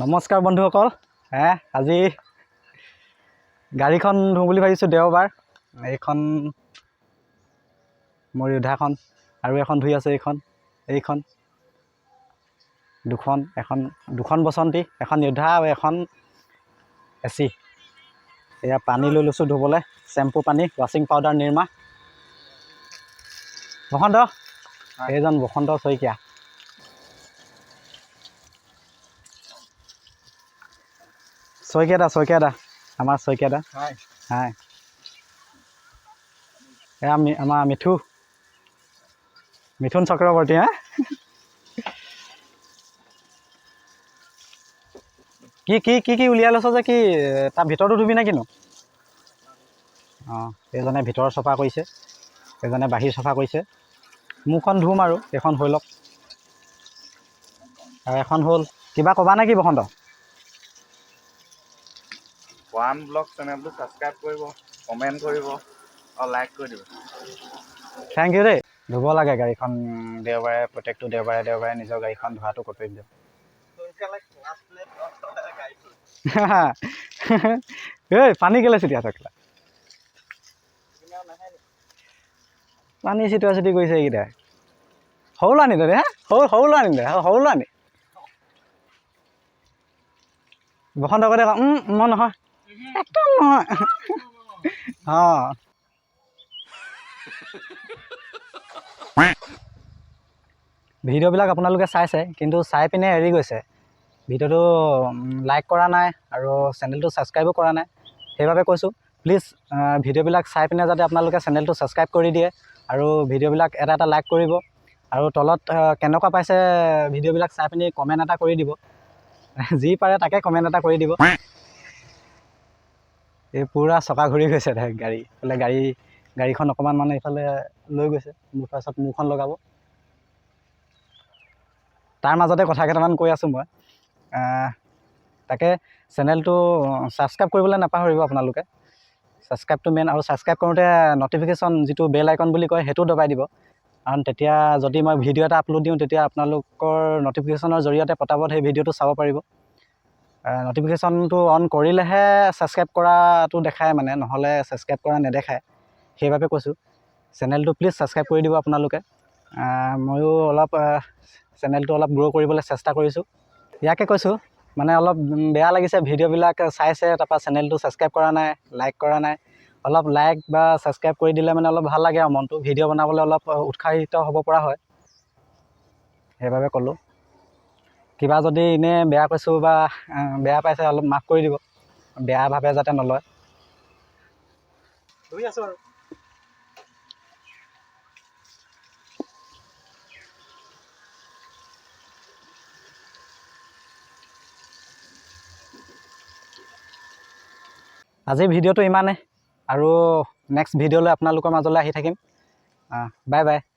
নমস্কাৰ বন্ধুসকল। আজি গাড়ীখন ধুওঁ বুলি ভাবিছোঁ, দেওবাৰ। এইখন মোৰ য়োদ্ধাখন আৰু এখন ধুই আছে এইখন, এইখন দুখন, এখন দুখন বসন্তী, এখন য়োদ্ধা আৰু এখন এচি। এয়া পানী লৈ লৈছোঁ ধুবলৈ, চেম্পু পানী, ৱাশ্বিং পাউডাৰ, নিৰ্মা। বসন্ত, এইজন বসন্ত শইকীয়া। শইকীয়া দা, শইকীয়া দা, আমাৰ শইকীয়া দা। হাই। এয়া আমাৰ মিঠু, মিথুন চক্ৰৱৰ্তী। হা, কি কি কি কি উলিয়াই লৈছ যে? কি তাৰ ভিতৰতো ধুবি নে কিনো? অঁ, এইজনে ভিতৰ চফা কৰিছে, এইজনে বাহিৰ চফা কৰিছে। মোৰখন ধুম আৰু এইখন হৈ লওক। আৰু এখন হ'ল। কিবা ক'বা নেকি বসন্ত? ওৱান ব্লগ চেনেলটো ছাবস্ক্ৰাইব কৰিব, কমেণ্ট কৰিব আৰু লাইক কৰি দিব। Thank U দেই। ধুব লাগে গাড়ীখন দেওবাৰে, প্ৰত্যেকটো দেওবাৰে দেওবাৰে নিজৰ গাড়ীখন ধোৱাটো কৰ্তব্য। ঐ, পানী কেলৈ ছটিয়াই আছ? কেলা, পানী চিটোৱা চিটি কৰিছে এইকেইটাই। সৰু ল'ৰা নি তহঁতি? হা, সৰু সৰু ল'ৰা নি তই? সৰু ল'ৰা নি? বসন্ত কয়, মই নহয়, একদম নহয়। অঁ, ভিডিঅ'বিলাক আপোনালোকে চাইছে, কিন্তু চাই পিনে এৰি গৈছে, ভিডিঅ'টো লাইক কৰা নাই আৰু চেনেলটো ছাবস্ক্ৰাইবো কৰা নাই। সেইবাবে কৈছোঁ, প্লিজ ভিডিঅ'বিলাক চাই পিনে যাতে আপোনালোকে চেনেলটো ছাবস্ক্ৰাইব কৰি দিয়ে আৰু ভিডিঅ'বিলাক এটা এটা লাইক কৰিব আৰু তলত কেনেকুৱা পাইছে ভিডিঅ'বিলাক চাই পিনি কমেণ্ট এটা কৰি দিব। যি পাৰে তাকে কমেণ্ট এটা কৰি দিব। এই পূৰা চকা ঘূৰি গৈছে গাড়ী। এইফালে গাড়ীখন অকণমান মানে ইফালে লৈ গৈছে। মোৰ পাছত মোৰখন লগাব। তাৰ মাজতে কথা কেইটামান কৈ আছোঁ মই। তাকে চেনেলটো ছাবস্ক্ৰাইব কৰিবলৈ নাপাহৰিব আপোনালোকে। ছাবস্ক্ৰাইবটো মেইন আৰু ছাবস্ক্ৰাইব কৰোঁতে নটিফিকেশ্যন যিটো বেল আইকন বুলি কয়, সেইটোও দবাই দিব। কাৰণ তেতিয়া যদি মই ভিডিঅ' এটা আপলোড দিওঁ, তেতিয়া আপোনালোকৰ নটিফিকেশ্যনৰ জৰিয়তে পটাপট সেই ভিডিঅ'টো চাব পাৰিব। নটিফিকেশ্যনটো অন কৰিলেহে ছাবস্ক্ৰাইব কৰাটো দেখায়, মানে নহ'লে ছাবস্ক্ৰাইব কৰা নেদেখায়। সেইবাবে কৈছোঁ, চেনেলটো প্লিজ ছাবস্ক্ৰাইব কৰি দিব আপোনালোকে। ময়ো অলপ চেনেলটো অলপ গ্ৰ' কৰিবলৈ চেষ্টা কৰিছোঁ। ইয়াকে কৈছোঁ, মানে অলপ বেয়া লাগিছে, ভিডিঅ'বিলাক চাইছে, তাৰপৰা চেনেলটো ছাবস্ক্ৰাইব কৰা নাই, লাইক কৰা নাই। অলপ লাইক বা ছাবস্ক্ৰাইব কৰি দিলে মানে অলপ ভাল লাগে আৰু মনটো, ভিডিঅ' বনাবলৈ অলপ উৎসাহিত হ'ব পৰা হয়। সেইবাবে ক'লোঁ। কিবা যদি এনেই বেয়া কৈছোঁ বা বেয়া পাইছে, অলপ মাফ কৰি দিব, বেয়াভাৱে যাতে নলয়। ধুই আছোঁ আৰু। আজিৰ ভিডিঅ'টো ইমানেই আৰু নেক্সট ভিডিঅ'লৈ আপোনালোকৰ মাজলৈ আহি থাকিম। Bye bye.